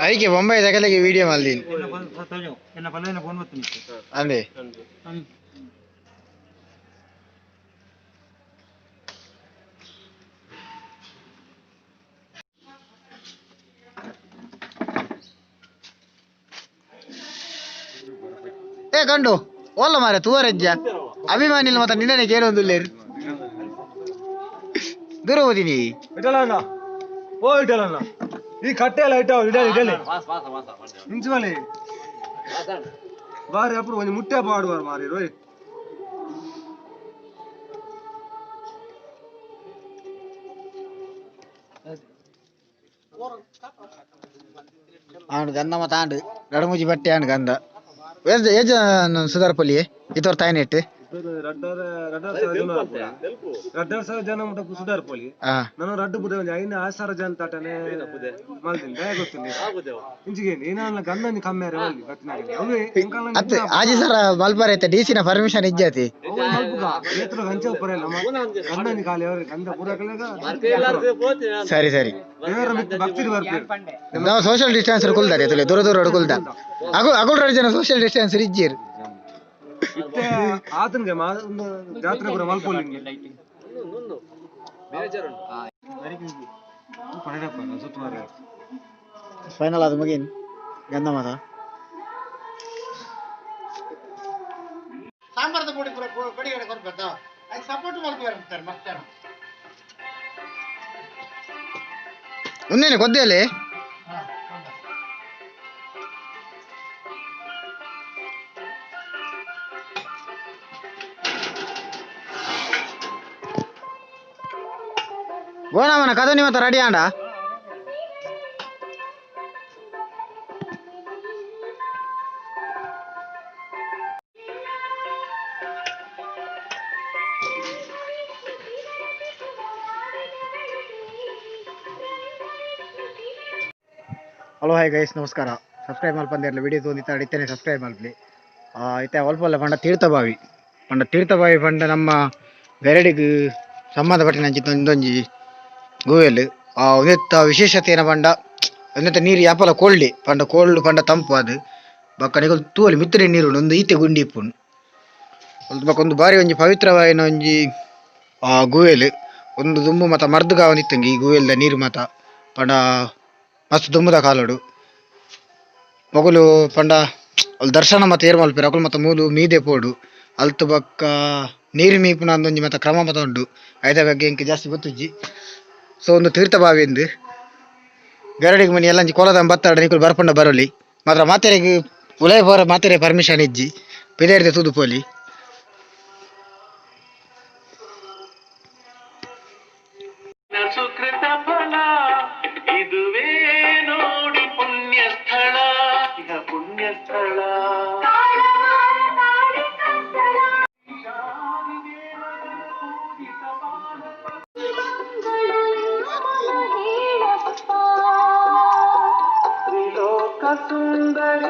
ಐಕೆ Bombay ದಕಲೆಗೆ video ಮಲ್ದಿನಿ ಅಂದೆ ಏ ಕಂಡು ಓಲ್ಲ ಮಾರೆ ತೂವರೆಜ್ಜ ಅಭಿಮಾನಿಲ್ ಮತ್ತ ನಿನ್ನನೆ ಕೇಳೊಂದುಲ್ಲೇರು ದೂರ ಹೋದಿನಿ ಇಟಲಣ್ಣ ಓ ಇಟಲಣ್ಣ ಈ ಕಟ್ಟೆ ಎಲ್ಲ ಇಟ್ಟಾವ ಇಡಲಿ ಇಡಲಿ ಇಂಚುವಲಿ ಬಾರಿ ಅప్పుడు ಒಂಜಿ ಮುಟ್ಟೆ ಪಾಡುವಾರು ಮಾರಿ ರೋಯ್ ಆಂಡ್ ಗಂಧ ಮತ್ತ ಆಂಡ್ ರಡಮುಜಿ ಬಟ್ಟೆ ಆಂಡ್ ಗಂಧ ಏಜ್ ಸುಧಾರಪಲ್ಲಿ ಇತೋರ್ ತಾಯಿನೆಟ್ ರಡ್ಡರ ಸಾವಿರ ಜನ ಮುಟ್ಟ ಸುಧಾರ್ ಪೋಲಿ ನಾನು ರಡ್ಡು ಪುದೆ ಒಂಜಿ ಐನ ಆರು ಸಾವಿರ ಜನ ತಾಟನೆ ಮಲ್ದಿನಿ ದಯ ಗೊತ್ತಿಲ್ಲ ಇಂಚಿಗೆ ಏನಾನ ಗಂಧನಿ ಕಮ್ಮಿ ಆರೆ ಮಲ್ದಿ ಬತ್ತಿನಾಗಲಿ ಅವೇ ಅತ್ತೆ ಆಜಿ ಸರ ಮಲ್ಪರ್ ಐತೆ ಡಿ ಸಿನ ಪರ್ಮಿಷನ್ ಇಜ್ಜಾತಿ ಮಲ್ಪುಗ ಏತ್ರ ಗಂಚ ಉಪ್ಪರೆಲ್ಲ ಗಂಧನಿ ಖಾಲಿ ಅವ್ರಿಗೆ ಗಂಧ ಪೂರ ಕಲೆಗ ಸರಿ ಸರಿ ದೇವರ ಮಿತ್ತು ಭಕ್ತಿರು ಬರ್ಪೇರು ನಾವು ಸೋಷಿಯಲ್ ಡಿಸ್ಟೆನ್ಸ್ ಕುಲ್ದಾರೆ ತುಲೆ ದೂರ ದೂರ ಕುಲ್ದ ಅಗು ಅಗುಲ್ ರಡ್ ಜನ ಸೋಷಿಯಲ್ ಡಿಸ್ಟೆನ್ಸ್ ಇಜ್ಜಿರ್ ಇತ್ತೆ ಆತನ್ಗೆ ಒಂದು ಜಾತ್ರೆ ಪೂರ ಮಲ್ಪೊಲಿ ಫೈನಲ್ ಅದು ಮುಗಿನ್ ಗಂಧ ಮಾತ ಸಾಂಬಾರದ ಪೊಡಿ ಪೂರ ಕೊಡಿಗಡೆ ಕೊರ್ಬೇಕ ಅದಕ್ಕೆ ಸಪೋರ್ಟ್ ಮಲ್ಪುವೆರ್ ಮಸ್ತ್ ಉನ್ನೇನೆ ಕೊದ್ದೆಲೆ ಗೋಣಮನ ಕದನಿ ಮತ್ತ ರೆಡಿ ಆಂಡ ಹಲೋ ಹಾಯ್ ಗೈಸ್ ನಮಸ್ಕಾರ. ಸಬ್ಸ್ಕ್ರೈಬ್ ಮಲ್ಪಂದಿರಲಿ ವಿಡಿಯೋ ತೋಂದಿತ್ತ ಇತ್ತೇನೆ ಸಬ್ಸ್ಕ್ರೈಬ್ ಮಲ್ಪಲಿ. ಇತ್ತೆ ಅಲ್ಪ ಪಂಡ ತೀರ್ಥಬಾವಿ ಪಂಡ ತೀರ್ಥಬಾವಿ ಪಂಡ ನಮ್ಮ ಗರಡಿಗೆ ಸಂಬಂಧಪಟ್ಟಿನ ಒಂದೊಂಜಿ ಗುವೆಲ್. ಒಂದೆತ್ತ ವಿಶೇಷತೆ ಏನ ಪಂಡ ಒಂದೆತ್ತ ನೀರು ಯಾಪಲ ಕೋಲ್ಡ್ ಪಂಡ ಕೋಲ್ಡ್ ಪಂಡ ತಂಪು ಅದು ಬೊಕ್ಕ ನಿಕುಲು ತೂವಲಿ ಮಿತ್ತುಡೆ ನೀರು ಉಂಡು ಒಂದು ಈತೆ ಗುಂಡಿ ಇಪ್ಪುಂಡು. ಬೊಕ್ಕ ಒಂದು ಬಾರಿ ಒಂಜಿ ಪವಿತ್ರವಾಯಿನ ಒಂಜಿ ಗುವೆಲ್ ಒಂದು ದುಂಬು ಮತ ಮರ್ದುಗಾವೊಂದಿತ್ತಂಗೆ ಈ ಗುವೆಲ್ದ ನೀರು ಮಾತ ಪಂಡ ಮಸ್ತ್ ದುಂಬುದ ಕಾಲೋಡು ಮೊಗಲು ಪಂಡ ಅಲ್ ದರ್ಶನ ಮತ ಏರ್ ಮಲ್ಪೆರ್ ಅಕುಲು ಮತ ಮೂಲು ಮೀದೆ ಪೋಡು ಅಲ್ತ್ ಬೊಕ್ಕ ನೀರು ಮೀಪುನ ಒಂಜಿ ಮತ ಕ್ರಮ ಮತ ಉಂಡು ಐತ ಬಗ್ಗೆ ಎಂಕ್ ಜಾಸ್ತಿ ಗೊತ್ತುಜ್ಜಿ. ಸೊ ಒಂದು ತೀರ್ಥಬಾವಿ ಇಂದು ಗರಡಿಗೆ ಮನಿ ಎಲ್ಲಂಜಿ ಕೋಲದ ಬತ್ತಾಡ ನಿಕುಲು ಬರ್ಪಂಡ ಬರೋಲಿ ಮಾತ್ರ ಮಾತೆರೆಗ್ ಉಲೈ ಪೋರ ಮಾತೆರೆ ಪರ್ಮಿಷನ್ ಇಜ್ಜಿ ಪಿದೆರ್ದೆ ತೂದು ಪೋಲಿ. ಸುಕೃತ ಫಲ ಇದುವೇ ನೋಡಿ ಪುಣ್ಯಸ್ಥಳ ಇಹ ಪುಣ್ಯಸ್ಥಳ. ತ್ರಿಲೋಕ ಸುಂದರಿ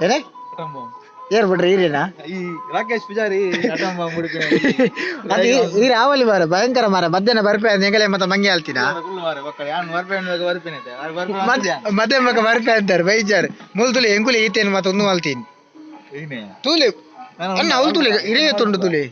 ಏನೇ ಏರ್ ಬಿಡ್ರಿ ಈರೇನಾ? ಈ ರಾಕೇಶ್ ಪೂಜಾರಿ ಅದು ಈರ್ ಆವಲಿ ಮಾರ ಭಯಂಕರ ಮಾರ ಮಧ್ಯಾಹ್ನ ಬರ್ಪೆ ಎಂಗಲೆ ಮತ್ತೆ ಮಂಗೆ ಆಲ್ತಿನ ಮಧ್ಯಾಹ್ನ ಮಕ್ಕ ಬರ್ಪೆ ಅಂತಾರೆ ಬೈಜಾರ್ ಮುಲ್ ತುಲೆ ಎಂಕುಲೆ ಈತೇನು ಮತ್ತೆ ಒಂದು ಮಾಲ್ತೀನಿ ತೂಲೆ ಅಣ್ಣ ಅವಳು ತುಲೆ ಇರೇ ತುಂಡು ತುಲೆ.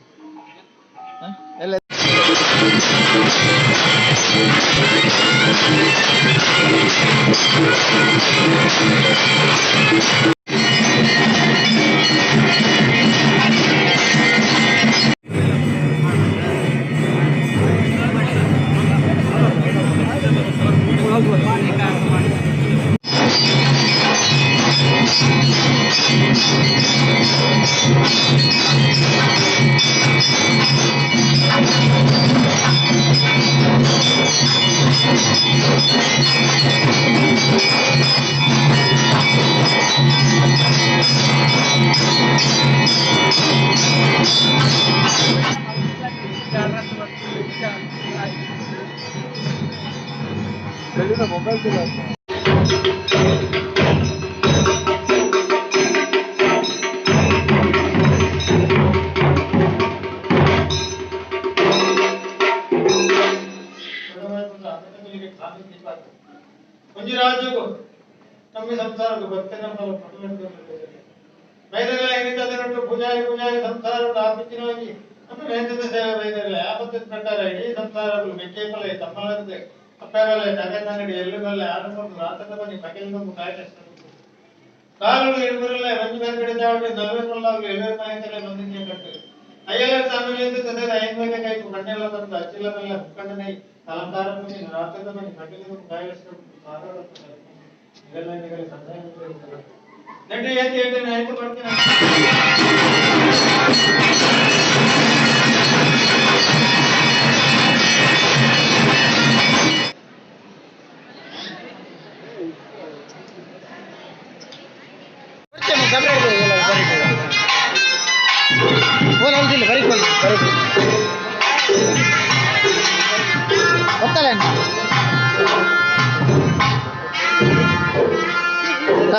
ಒಂಜಿ ರಾಜ್ಯಕ್ಕೂ ನಮ್ಮ ಸಂಸಾರಕ್ಕೂ ಭಕ್ತನ ಬೈದಗಳ ಏನಿದೆ ಪೂಜಾರಿ ಪೂಜಾರಿ ಸಂಸಾರ ಆಪಿತ್ತಿನವಾಗಿ ನಮ್ಮ ವೇದದ ಸೇವೆ ಬೈದಗಳ ಆ ಪದ್ಧತಿ ಪ್ರಕಾರ ಇಡೀ ಸಂಸಾರಗಳು ಮೆಕ್ಕೆಪಲೆ ತಮ್ಮಲಂತೆ ಅಪ್ಪಗಲೆ ತಗನಗಡಿ ಎಲ್ಲುಗಲ್ಲೆ ಆಡುಕೊಂಡು ರಾತದ ಬನ್ನಿ ಪಗಿಲಿಗೊಂದು ಕಾಯ್ದೆ ಕಾಲುಗಳು ಇರುವರಲ್ಲೇ ಒಂಜಿ ಬೇರೆ ಚಾವಡಿ ನಲ್ವೈ ಮುಲ್ಲಾಗಲು ಎಳುವೆ ಮಾಹಿತಿಯಲ್ಲೇ ಬಂದಿದ್ದೆ ಕಟ್ಟು ಅಯ್ಯಲ್ಲ ಸಾಮಾನ್ಯ ತಂದೆ ಐದು ಕೈಕು ಕಣ್ಣೆಲ್ಲ ತಂದು ಅಚ್ಚಿಲ್ಲ ಮೇಲೆ ಮುಕ್ಕಣ್ಣನೈ ಅಲಂಕಾರ ರಾತ್ರದ ಬನ್ನಿ ಪಗಿಲಿಗೊಂದು ಕಾಯ್ದೆ ಇದೆಲ್ಲ ಸಂದಾಯ ನೆಟ್ಟು ಏತಿ ಏಟೇನೆ ಆಯ್ತು ಬರ್ತೀನಿ.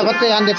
ಬತ್ತೆ ಅಂದೆ.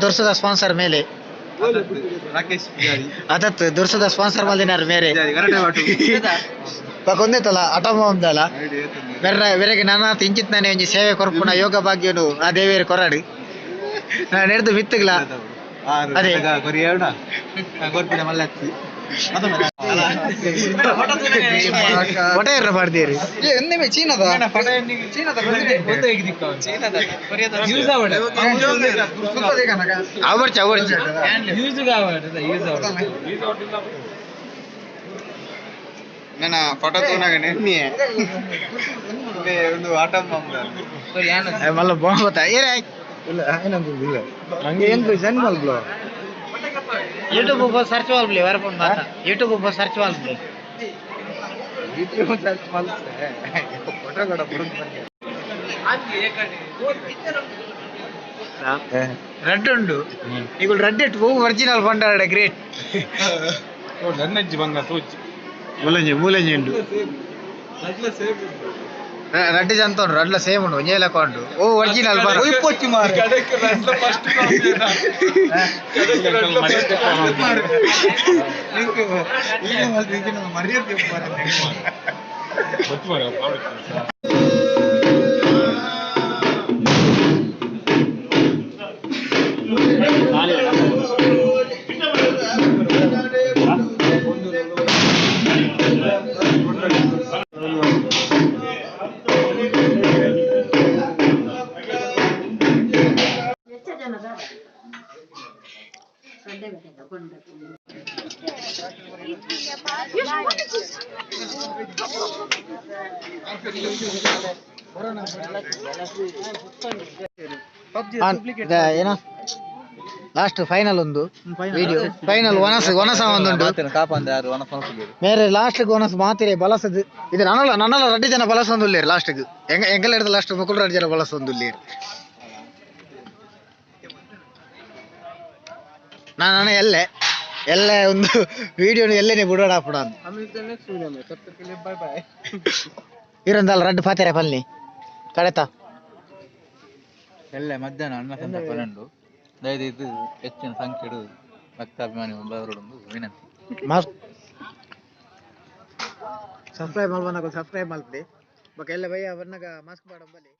ದುರ್ಸದ ಸ್ಪಾನ್ಸರ್ ಮೇಲೆ ರಾಕೇಶ್ ಪೂಜಾರಿ ಅದತ್ ದುರ್ಸದ ಸ್ಪಾನ್ಸರ್ ಮಲ್ದಿನಾರ್ ಮೇರೆ ಒಂದೇತಲ್ಲ ಅಟಮ ಒಂದಲ್ಲ ಬೇರೆ ಬೇರೆಗೆ ನಾನಾ ಇಂಚಿತ್ ನಾನೇ ಒಂಜಿ ಸೇವೆ ಕೊರ್ಪುನ ಯೋಗ ಭಾಗ್ಯನು ಆ ದೇವಿಯರು ಕೊರಾಡು ನಾನು ಹಿಡ್ದು ಬಿತ್ತುಗ್ಲ ಅದೇ. ಫೋಟೋ ಇರ್ರ ಮಾಡ್ತೀರಿ. ಅವರ್ಚ ಅವರ್ಚ ನನ್ನ ಫೋಟೋ ತಗೊಂಡಾಗ ನೆನ್ನೆ ಒಂದು ಆಟಂ ಮಲ್ಲ ಬಾಂಬ ಏರೇ ಇಲ್ಲ ಏನಂತ ಇಲ್ಲ ಹಂಗೆ ಹೆಂಗ್ ಸೆಂಡ್ ಮಲ್ಬ್ಲೋ. ಯೂಟ್ಯೂಬ್ ಸರ್ಚ್ ವಾಲ್ಬ್ಲಿ ವರಪುಂಡು ಮಾತ ಯೂಟ್ಯೂಬ್ ಸರ್ಚ್ ವಾಲ್ಬ್ಲಿ. ರಡ್ಡ್ ಉಂಡು ನಿಗುಲ್ ರಡ್ಡ್ ಇಟ್ಟು ಒರಿಜಿನಲ್ ಪಂಡಾರಡೆ ಗ್ರೇಟ್. ನನ್ನಜ್ಜಿ ಬಂಗ ತೋಜಿ. ಮೂಲಂಜಿ ಮೂಲಂಜಿ ಉಂಡು, ರಡ್ಡ್ ಜನ ಉಂಡು, ರಡ್ಲ ಸೇಮ್ ಉಂಡು, ಒಂಜೇ ಲೆಕ್ಕ ಉಂಡು. ಓ ಒರಿಜಿನಲ್ ಏನ ಲಾಸ್ಟ್ ಫೈನಲ್ ಒಂದು ವಿಡಿಯೋ ಫೈನಲ್ ವನಸ್ ವನಸ ಒಂದುಂಡು. ಮೇರೆ ಲಾಸ್ಟ್ ವನಸ್ ಮಾತಿರೆ ಬಲಸದು ಇದು. ನನಲ ನನಲ ರಡ್ಡು ಜನ ಬಲಸೊಂದುಲ್ಲೇರು ಲಾಸ್ಟ್. ಎಂಗ ಎಂಗಲ ಹಿಡ್ದು ಲಾಸ್ಟ್ ಮುಕುಲ್ ರಡ್ಡು ಜನ ಬಲಸೊಂದುಲ್ಲೇರು. ನಾನು ಎಲ್ಲೆ ಎಲ್ಲೆ ಒಂದು ವಿಡಿಯೋನು ಎಲ್ಲೆನೆ ಬಿಡೋಣ ಹಾಪುಡ ಅಂತ ಇರಂದಲ್ಲ ರಡ್ಡು ಪಾತೆರೆ ಪಲ್ನಿ ಕಡೆತ. ಎಲ್ಲ ಮಧ್ಯಾಹ್ನ ಅನ್ನ ಸಂತರ್ಪಣೆ. ದಯವಿಟ್ಟು ಹೆಚ್ಚಿನ ಸಂಖ್ಯೆಡು ಭಕ್ತಾಭಿಮಾನಿ ಬರೋಡೊಂದು ವಿನಂತಿ. ಮಾಸ್ಕ್ ಸಬ್ಸ್ಕ್ರೈಬ್ ಮಲ್ಪನಕ ಸಬ್ಸ್ಕ್ರೈಬ್ ಮಲ್ಪಡಿ ಬೊಕ ಎಲ್ಲ ಬಯ್ಯ ಬನ್ನಗ ಮಾಸ್ಕ್ ಪಾಡೊಂಬಲಿ.